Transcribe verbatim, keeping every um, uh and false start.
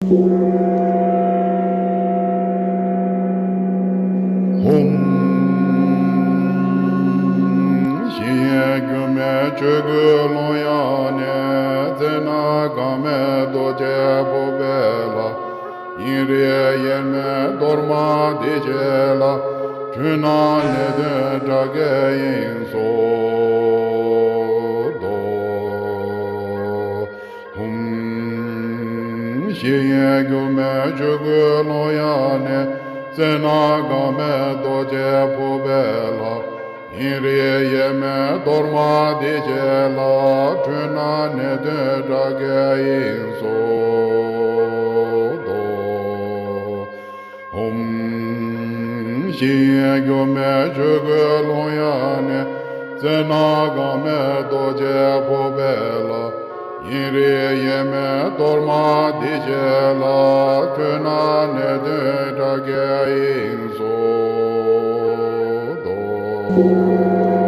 ཧཱུྃ། བཞི་ཡི་རྒྱུ་མའི་ཆོས་སྐུའི་ཀློང་ཡངས་ནས། ཙེ་ན་དགའ་མའི་རྡོ་རྗེ་ཕུར་པའི་ལྷ། ཨིན་རི་གཡེར་མའི་གཏོར་མ་འདི་བྱས་ལ། འཁྲུལ་སྣང་ནད་གདོན་དགྲ་བགེགས་དབྱིངས་སུ་བཟློག། ཧཱུྃ། བཞི་ཡི་རྒྱུ་མའི་ཆོས་སྐུའི་ཀློང་ཡངས་ནས། ཙེ་ན་དགའ་མའི་རྡོ་རྗེ་ཕུར་པའི་ལྷ། ཨིན་རི་གཡེར་མའི་གཏོར་མ་འདི་བྱས་ལ། འཁྲུལ་སྣང་ནད་གདོན་དགྲ་བགེགས་དབྱིངས་སུ་བཟློག། ཧཱུྃ། བཞི་ཡི་རྒྱུ་མའི་ཆོས་སྐུའི་ཀློང་ཡངས་ནས། ཙེ་ན་དགའ་མའི་རྡོ་རྗེ་ཕུར་པའི་ལྷ། ཨིན་རི་གཡེར་མའི་གཏོར་མ་འདི་བྱས་ལ། འཁྲུལ་སྣང་ནད་གདོན་དགྲ་བགེགས་དབྱིངས་སུ་བཟློག།